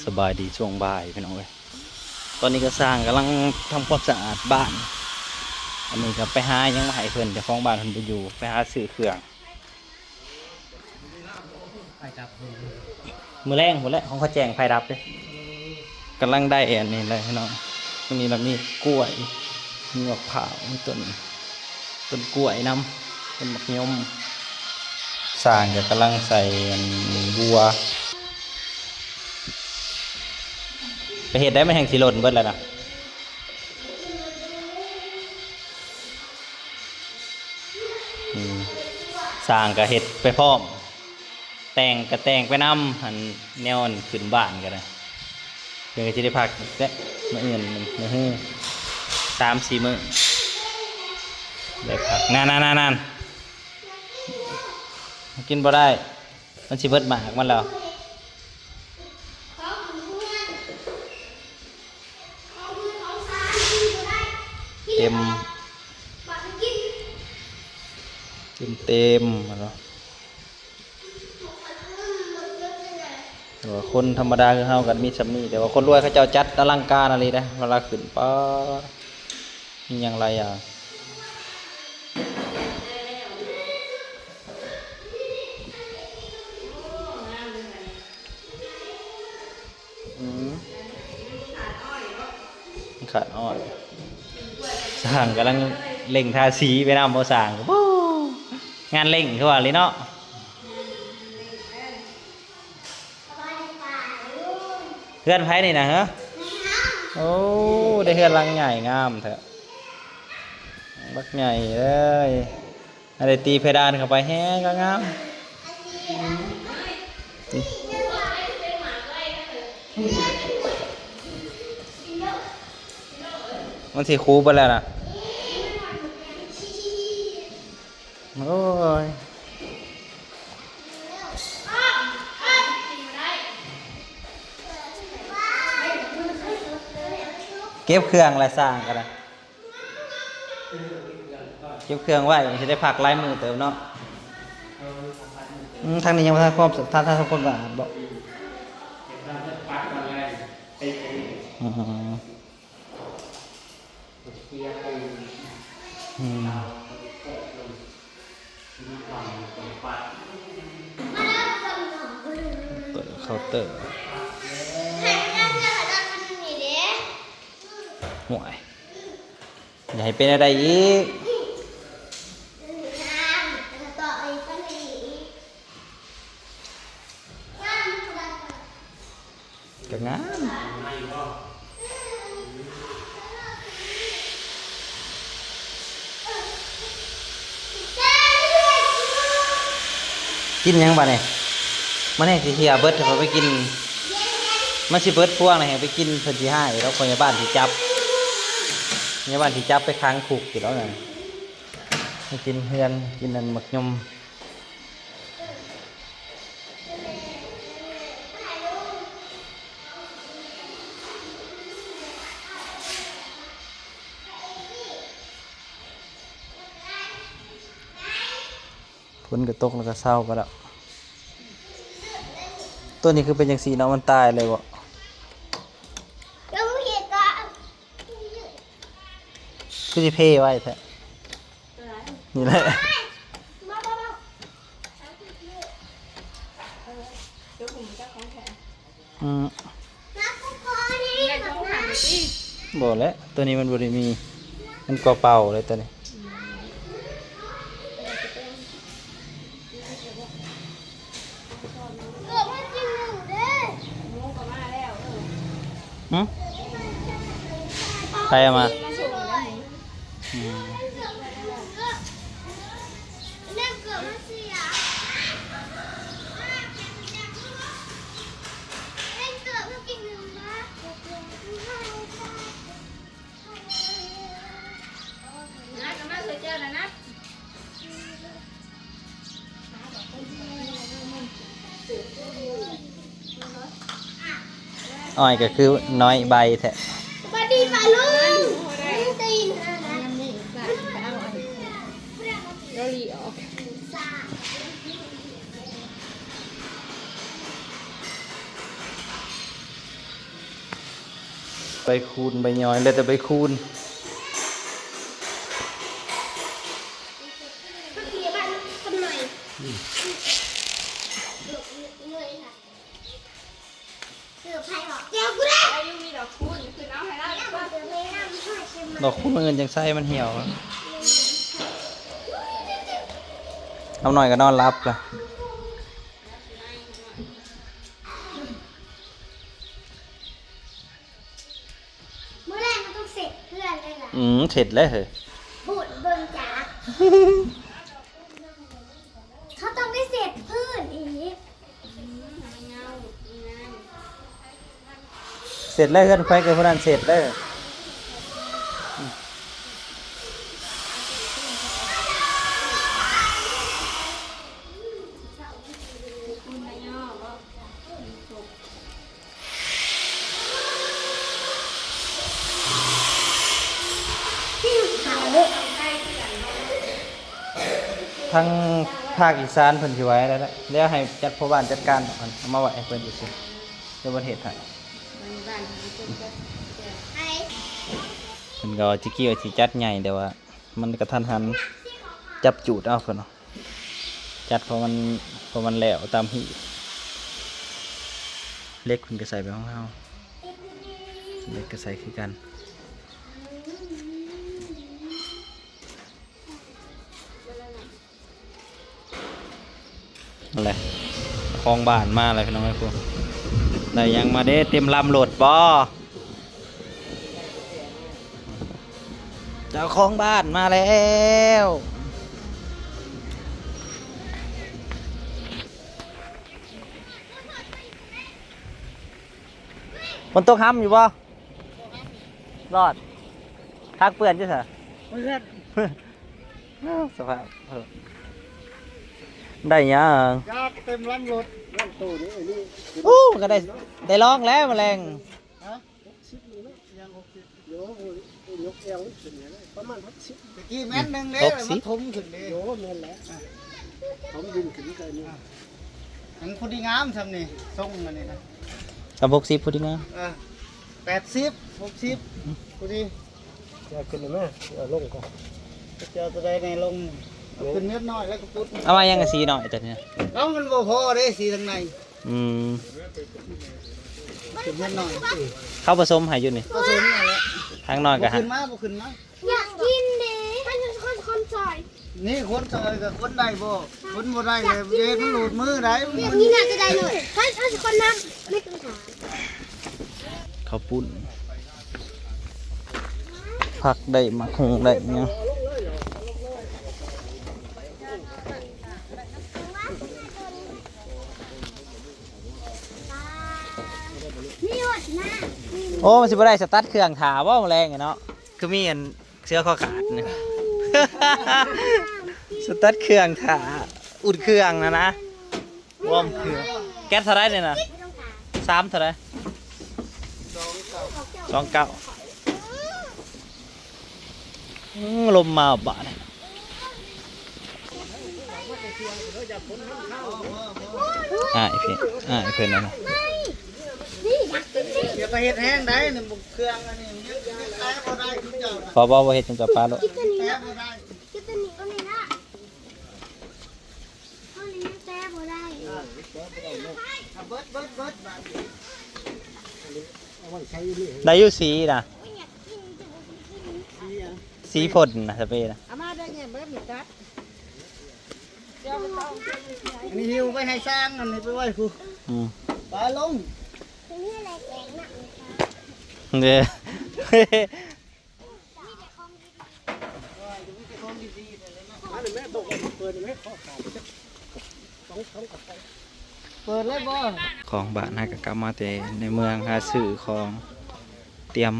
ສະບາຍດີຊ່ວງບ່າຍພີ່ນ້ອງເອີຍ, ຕອນນີ້ກໍຊ່າງກຳລັງທຳຄວາມສະອາດບ້ານ. ອັນນີ້ກໍໄປຫາຫຍັງມາໃຫ້ເພິ່ນ, ເຈົ້າຂອງບ້ານເພິ່ນບໍ່ຢູ່, ໄປຫາຊື້ເຄື່ອງ. ໄຟດັບ ມື້ແລງພຸ້ນແຫຼະ ຂອງເຂົາແຈ້ງໄຟດັບເດ້. ກຳລັງໄດ້ອັນນີ້ແຫຼະພີ່ນ້ອງ, ອັນນີ້ລະມີກ້ວຍ ມີໝາກພ້າວ ມີຕົ້ນ ຕົ້ນກ້ວຍນຳ ຕົ້ນໝາກຍົມ. ຊ່າງກໍກຳລັງໃສ່ອັນບົວ. ໄປເຮັດໄດ້ ມັນແຮ່ງຊິຫຼົ່ນເບິດແລ້ວນະ. ອືມ ຊ່າງກໍເຮັດໄປພ້ອມ, ແຕ່ງກໍແຕ່ງໄປນຳ. ອັນແນວອັນຂຶ້ນບ້ານກໍໄດ້, ເພິ່ນກໍຊິໄດ້ພັກແຫຼະ ມື້ອື່ນ ມື້ຮື ສາມສີ່ມື້ໄດ້ພັກ. ນັ້ນໆໆໆ ກິນບໍ່ໄດ້. ມັນຊິເບິດໝາກມັນແລ້ວ. ເຕັມ ເຕັມໆ ແມ່ນບໍ່? ແຕ່ວ່າຄົນທຳມະດາຄືເຮົາກໍມີສ່ຳນີ້, ແຕ່ວ່າຄົນລວຍເຂົາເຈົ້າຈັດອະລັງການອີ່ຫຼີເດ້ ເວລາຂຶ້ນ ປາດ ມີຫຍັງຫຼາຍຢ່າງ. ອືມ ຂາດອ້ອຍ. ຊ່າງກຳລັງເລັ່ງທາສີໄປນຳ ບໍ່ຊ່າງ. ໂອ້ ງານເລັ່ງຄືວ່າອີ່ຫຼີເນາະ. ເຮືອນໃຜນີ້ນະເຮີ? ໂອ້ ໄດ້ເຮືອນຫຼັງໃຫຍ່ງາມແທ້ ບັກໃຫຍ່ເລີຍ. ອັນໄດ້ຕີເພດານເຂົ້າໄປແຮງກໍງາມ. ມັນຊິຄູເບິດແລ້ວນະ. ໂອ້ຍ ເກັບເຄື່ອງແລ້ວ ຊ່າງກໍໄດ້. ເກັບເຄື່ອງໄວ້ ຊິໄດ້ພັກຫຼາຍມື້ເຕີບເນາະ. ອືມ ທາງນີ້ຍັງບໍ່ທັນຄວາມ ທ່ານ ທ່ານ ທຳຄວາມສະອາດບໍ? ອືມ ອືມ ເປີດເຄົາເຕີ. ໂອ້ຍ ຢ່າໃຫ້ເປັນແນວໃດອີກ. ກໍງາມ. ກິນຫຍັງບາດນີ້? ມັນແຮ່ງຊິເຫ່ຍເບິດ ຖ້າເຮົາໄປກິນ ມັນຊິເບິດພວງ ແຮ່ງໄປກິນ ເພິ່ນຊິຮ້າຍດອກ. ພະຍາບານຊິຈັບ ພະຍາບານຊິຈັບໄປຂັງຄຸກຢູ່ດອກນັ້ນ. ໄປກິນເຮືອນ ກິນອັນໝາກຍົມ. ຝົນກໍຕົກແລ້ວກໍເຊົາໄປແລ້ວ. ຕົວນີ້ຄືເປັນຈັ່ງຊີ້ເນາະ ມັນຕາຍເລີຍບໍ? ຄືຊິເພໄວແທ້. ນີ້ແຫຼະ. ອືມ ບໍ່ແຫຼະ ຕົວນີ້ມັນບໍ່ໄດ້ມີ ມັນກວ່າເປົ່າເລີຍຕົວນີ້. ຫຶ? ໃຜເອົາມາ? ອືມ. ອ້ອຍກໍຄືນ້ອຍໃບແທ້. ສະບາຍດີປ້າລຸງ. ຕີນ ດອລລີອອກ. ໃບຄູນໃບຍ້ອຍ ແລ້ວແຕ່ໃບຄູນ. ດອກຄູນມັນຍັງໃສ່ ມັນຫ່ຽວ. ຄຳນ້ອຍກໍນອນຫຼັບລະ. ມື້ແລກມັນຕ້ອງເຊັດເຮືອນເລີຍລະ. ອືມ ເຊັດແລ້ວເຮີ້ຍ. ພຸ້ນເບິ່ງຈ້າ ເຂົາຕ້ອງໄດ້ເຊັດພື້ນອີກ. ເຊັດແລ້ວ ເຮືອນໃຜກໍຜູ້ນັ້ນເຊັດເດີ. ທາງພາກອີສານເພິ່ນຊິໄຫວແລ້ວແຫຼະ ແລ້ວໃຫ້ຈັດພໍ່ບ້ານຈັດການ ເອົາມາໄວ້ໃຫ້ເພິ່ນຊື່ໆ ດຽວເພິ່ນເຮັດໃຫ້. ເພິ່ນກໍວ່າຊິກີ້ວ່າຊິຈັດໃຫຍ່ ແຕ່ວ່າ ມັນກະທັນຫັນ ຈັບຈູດເອົາເພິ່ນວ່າ ຈັດເພາະມັນ ເພາະມັນແລ້ວຕາມຮີດ. ເຫຼັກເພິ່ນກະໃສ່ໄປຂອງເຮົາ ເຫຼັກກະໃສ່ຄືກັນ. ນັ້ນແຫຼະ ເຈົ້າຂອງບ້ານມາແລ້ວພີ່ນ້ອງເອີຍ. ໄດ້ຫຍັງມາເດ້ ເຕັມລຳລົດບໍ? ເຈົ້າຂອງບ້ານມາແລ້ວ. ຝົນຕົກຮຳຢູ່ບໍ່? ລອດ ພາກເປື້ອນຢູ່ໃສ? ເປື້ອນ. ສະພາບ ໄດ້ຫຍັງ? ຢາກເຕັມລຳລົດ. ໂອ້ ມັນກໍໄດ້ ໄດ້ລອງແລ້ວມື້ແລງ. ຮະ? ຫົກສິບນີ້ເນາະ ຢ່າງຫົກສິບ ໂອ້ຍ ຍົກແອວຂຶ້ນນີ້ນະ ປະມານຫົກສິບ. ຕະກີ້ແມ່ນໜຶ່ງເດ້ ຫົກສິບ ມາຖົມຂຶ້ນເດ້. ໂອ້ ແມ່ນແຫຼະ ອ່ະ ຖົມດິນຂຶ້ນໄກນີ້. ອ່ະ ອັນຜູ້ດີງາມຊ່ຳນີ້ ຊົງອັນນີ້ນະ ກັບຫົກສິບຜູ້ດີງາມ. ອ່ະ ແປດສິບ ຫົກສິບ ຜູ້ດີ. ເອົາຂຶ້ນມາ ເອົາລົງກ່ອນ. ເຈົ້າຕົວໃດແນ່ລົງ? ເອົາຂຶ້ນເມັດນ້ອຍແລ້ວກໍປຸດ. ເອົາມາຫຍັງ ສີນ້ອຍຕົວນີ້? ເອົາ ມັນບໍ່ພໍເດ້ ສີທາງໃນ. ອືມ ຂຶ້ນເມັດນ້ອຍ. ເຂົາປະສົມໃຫ້ຢູ່ນີ້ ປະສົມນັ້ນແຫຼະ. ທາງນ້ອຍກໍ ບໍ່ຂຶ້ນມາ ບໍ່ຂຶ້ນມາ. ຢາກກິນເດ້ ໃຫ້ຄົນ ຄົນຊ່ອຍ. ນີ້ຄົນຊ່ອຍກໍຄົນໄດ້ບໍ່? ຄົນບໍ່ໄດ້ແລ້ວເວນມັນຫຼຸດມືໄດ້. ແບບນີ້ໜ້າຈະໄດ້ເລີຍ ໃຫ້ ໃຫ້ຄົນນຳ. ເຂົ້າປຸ້ນ ຜັກໄດ້ ໝາກຫຸ່ງໄດ້ຫຍັງ. ໂອ້ ມັນຊິບໍ່ໄດ້ສະຕາດເຄື່ອງຖ້າບໍ່ ມື້ແລງນີ້ເນາະ? ຄືມີອັນ ເສື້ອຄໍຂາດນີ້ ສະຕາດເຄື່ອງຖ້າ ອຸ່ນເຄື່ອງນະນະ ວອມເຄື່ອງ. ແກັດເທົ່າໃດນີ້ນະ? ສາມເທົ່າໃດ? ສອງເກົ້າ. ອືມ ລົມມາບາດນີ້. ອ້າຍເພິ່ນ ອ້າຍເພິ່ນນັ້ນນະ. ຢ່າໄປເຮັດແຮງໄດ໋ ນີ້ ເຄື່ອງອັນນີ້ ແຕະບໍ່ໄດ້ຄືເຈົ້ານະ. ບໍ່ ບໍ່ ບໍ່ເຮັດ ເຈົ້າປາໂລດ. ແຕະບໍ່ໄດ້ ກິນຕົວນີ້ກໍນີ້ນະ ເຮົານີ້ຍັງແຕະບໍ່ໄດ້. ເບິດ ເບິດ ເບິດ ບາດນີ້ ເອົາໄວ້ໃຊ້ຢູ່ນີ້. ໄດ້ຢູ່ສີນະ ສີຫຍັງ? ສີພົ່ນນະ ສະເປນະ. ເອົາມາໄດ້ແດ່ ເບິດມີດຕັດ. ອັນນີ້ຫິ້ວໄປໃຫ້ຊ່າງ ອັນນີ້ໄປໄວ້ພຸ້ນ. ອືມ ປາລົງ. ເດ້ ເປີດເລີຍບໍ່? ຂອງບ້ານຫາກໍກັບມາແຕ່ໃນເມືອງ ຫາຊື້ຂອງຕຽມ.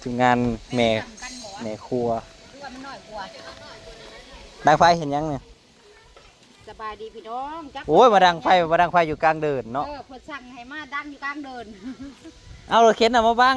ທີມງານແມ່ ແມ່ຄົວ ດັງໄຟເຮັດຫຍັງນີ້? ສະບາຍດີພີ່ນ້ອງ. ໂອ້ຍ ມາດັງໄຟ ມາດັງໄຟຢູ່ກາງເດີ່ນເນາະ. ເອີ ເພິ່ນສັ່ງໃຫ້ມາດັງຢູ່ກາງເດີ່ນ. ເອົາລົດເຂັນນະມາບັງ.